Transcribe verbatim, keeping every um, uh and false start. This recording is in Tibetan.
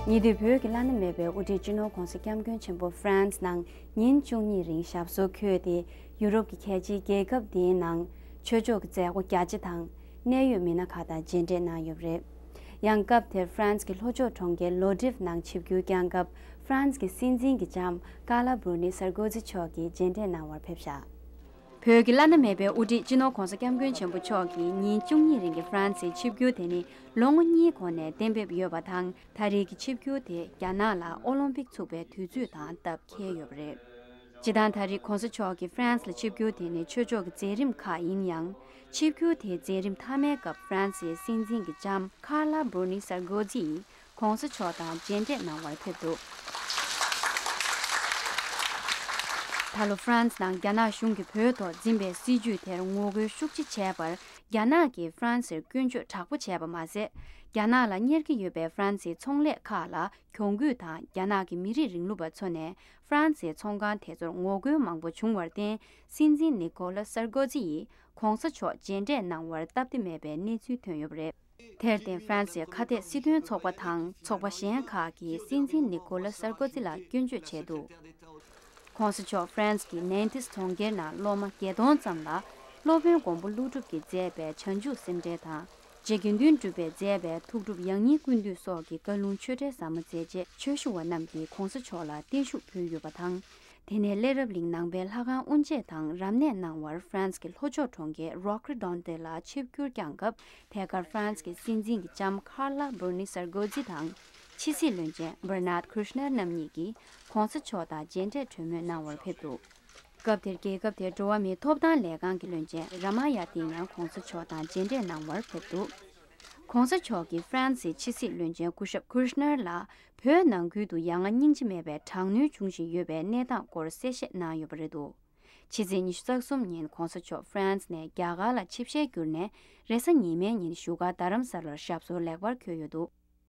ཉེ་དུས་བོད་ཀྱི་བླ་ན་མེད་པའི་དབུ་ཁྲིད་སྤྱི་ནོར་༧གོང་ས་༧སྐྱབས་མགོན་ཆེན་པོ་ཧྥ་རན་སི་ནང་ཉིན་བཅུ་གཉིས་རིང་ཞབས་སོར་འཁོད་དེ། ཡུ་རོབ་ཀྱི་རྒྱལ་སྤྱིའི་རྒྱལ་ཁབ་དེའི་ནང་ཆོས་ཕྱོགས་ཀྱི་མཛད་སྒོ་རྒྱ་ཆེ་དང་། གནད་ཡོད་མི་སྣ་ཁག་དང་མཇལ་འཕྲད་གནང་ཡོད་པ་རེད། ཡང་སྐབས་དེར་ཧྥ་རན་སི་གི་ལྷོ་ཕྱོགས་གྲོང་ཁྱེར་ལོ་ཏིབ་ནང་ཆིབས་བསྒྱུར་བསྐྱངས་སྐབས། ཧྥ་རན་སི་གི་སྲིད་འཛིན་གྱི་ལྕམ་ཀར་ལ་བྷྲུ་ནི་སར་ཀོ་ཛི་མཆོག་གིས་མཇལ་འཕྲད་གནང་བར་ཕེབས་བཞག་བོད་ཀྱི་བླ་ན་མེད་པའི་དབུ་ཁྲིད་སྤྱི་ནོར་༧གོང་ས་༧སྐྱབས་མགོན་ཆེན་པོ་མཆོག་གིས་ཉིན་བཅུ་གཉིས་རིང་གི་ཧྥ་རན་སིའི་ཆིབས་བསྒྱུར་དེ་ནི་ལོ་ངོ་གཉིས་གོང་ནས་གཏན་འབེབས་ཡོད་པ་དང་། ད་རེས་ཀྱི་ཆིབས་བསྒྱུར་དེ་རྒྱ་ནག་ལ་ཨོ་ལོམ་པིག་ཚུགས་པའི་དུས་ཚོད་དང་སྟབས་འཁེལ་ཡོད་པ་རེད། སྤྱིར་བཏང་ད་རེས་༧གོང་ས་མཆོག་གིས་ཧྥ་རན་སི་ལ་ཆིབས་བསྒྱུར་དེ་ནི་ཆོས་ཕྱོགས་ཀྱི་མཛད་རིམ་ཁག་ཡིན་ཡང་། ཆིབས་བསྒྱུར་དེའི་མཛད་རིམ་མཐའ་མའི་སྐབས་ཧྥ་རན་སིའི་སྲིད་འཛིན་གྱི་ལྕམ་ཀར་ལ་བྷྲུ་ནི་སར་ཀོ་ཛི་ཡིས་༧གོང་ས་མཆོག་དང་མཇལ་འཕྲད་གནང་བར་ཕེབས་འདུག་ད་ལོ་ཧྥ་རན་སི་ནང་རྒྱ་ནག་གཞུང་གིས་བོད་ཐོག་འཛིན་པའི་སྲིད་བྱུས་དེར་ངོ་རྒོལ་ཤུགས་ཆེ་བྱས་པར། རྒྱ་ནག་གིས་ཧྥ་རན་སིར་སྐྱོན་བརྗོད་དྲག་པོ་བྱས་པ་མ་ཟད། རྒྱ་ནག་ལ་གཉེར་གྱི་ཡོད་པའི་ཧྥ་རན་སིའི་ཚོང་ལས་ཁག་ལ་གྱོང་གུད་དང་། རྒྱ་ནག་གི་མི་རིགས་རིང་ལུགས་པ་ཚོ་ནས་ཧྥ་རན་སིའི་ཚོང་ཁང་དེ་ཚོར་ངོ་རྒོལ་མང་པོ་བྱུང་བར་བརྟེན། སྲིད་འཛིན་ནི་ཀོ་ལ་སར་ཀོ་ཛི་ཡིས་༧གོང་ས་མཆོག་མཇལ་འཕྲད་གནང་བར་སྟབས་བདེ་མེད་པའི་གནས་ཚུལ་ཐོན་ཡོད་པ་རེད། དེར་བརྟེན་ཧྥ་རན་སིའི་ཁ་གཏད་སྲིད་དོན་ཚོགས་པ་དང་ཚོགས་པ་གཞན་ཁག་གིས་སྲིད་འཛིན་ནི་ཀོ་ལ་སར་ཀོ་ཛི་ལ་སྐྱོན་བརྗོད་བྱས་འདུག ༧གོང་ས་མཆོག་ཧྥ་རན་སི་གི་ནན་ཏིས་གྲོང་ཁྱེར་ནང་སློབ་མ་བརྒྱད་སྟོང་ཙམ་ལ་སློབ་དཔོན་མགོན་པོ་ཀླུ་སྒྲུབ་ཀྱིས་མཛད་པའི་བྱང་ཆུབ་སེམས་འགྲེལ་དང་། རྗེ་དགེ་འདུན་གྲུབ་པས་མཛད་པའི་ཐུགས་སྒྲུབ་ཡང་སྙིང་ཀུན་འདུས་སོགས་ཀྱི་བཀའ་ལུང་ཆོས་འབྲེལ་ཟབ་མོ་མཛད་རྗེས་ཆོས་ཞུ་བ་རྣམས་ཀྱིས་༧གོང་ས་མཆོག་ལ་བརྟན་བཞུགས་ཕུལ་ཡོད་པ་དང་། དེ་ནས་གླེ་རབ་གླིང་ནང་པའི་ལྷ་ཁང་དབུ་འབྱེད་དང་རབ་གནས་གནང་བར་ཧྥ་རན་སི་གི་ལྷོ་ཕྱོགས་གྲོང་ཁྱེར་རོ་ཀི་རྡོན་ཏེ་ལ་ཆིབས་བསྒྱུར་བསྐྱངས་སྐབས། ཐད་ཀར་ཧྥ་རན་སི་གི་སྲིད་འཛིན་གྱི་ལྕམ་ཀར་ལ་བྷྲུ་ནི་སར་ཀོ་ཛི་དང་། ཕྱི་སྲིད་བློན་ཆེན་བྷར་ནཱད་ཁུ་ཤ་ནར་རྣམ་གཉིས་ཀྱིས་༧གོང་ས་མཆོག་དང་མཇལ་འཕྲད་གྲོས་མོལ་གནང་བར་ཕེབས་འདུག་སྐབས་དེར་རྒྱལ་ཁབ་དེའི་འགྲོ་བ་མིའི་ཐོབ་ཐང་ལས་ཁང་གི་བློན་ཆེན་ར་མ་ཡ་ཏི་ཡང་༧གོང་ས་མཆོག་དང་མཇལ་འཕྲད་གནང་བར་ཕེབས་འདུག ༧གོང་ས་མཆོག་གིས་ཧྥ་རན་སིའི་ཕྱི་སྲིད་བློན་ཆེན་སྐུ་ཞབས་ཁུ་ཤ་ནར་ལ་བོད་ནང་ཁུལ་དུ་ཡ་ང་སྙིང་རྗེ་མེད་པའི་དྲག་གནོན་བྱུང་བཞིན་ཡོད་པའི་གནས་སྟངས་སྐོར་གསལ་བཤད་གནང་ཡོད་པ་རེད་འདུག་ཕྱི་ཚེས་ཉི་ཤུ་རྩ་གསུམ་ཉིན་༧གོང་ས་མཆོག་ཧྥ་རན་སི་ནས་རྒྱ་གར་ལ་ཆིབས་ཞལ་བསྒྱུར་ནས། རེས་གཟའ་ཉི་མའི་ཉིན་བཞུགས་སྒར་རྡ་རམ་ས་ལར་ཞབས་སོར་ལེགས་པར་འཁོད་ཡོད་འདུག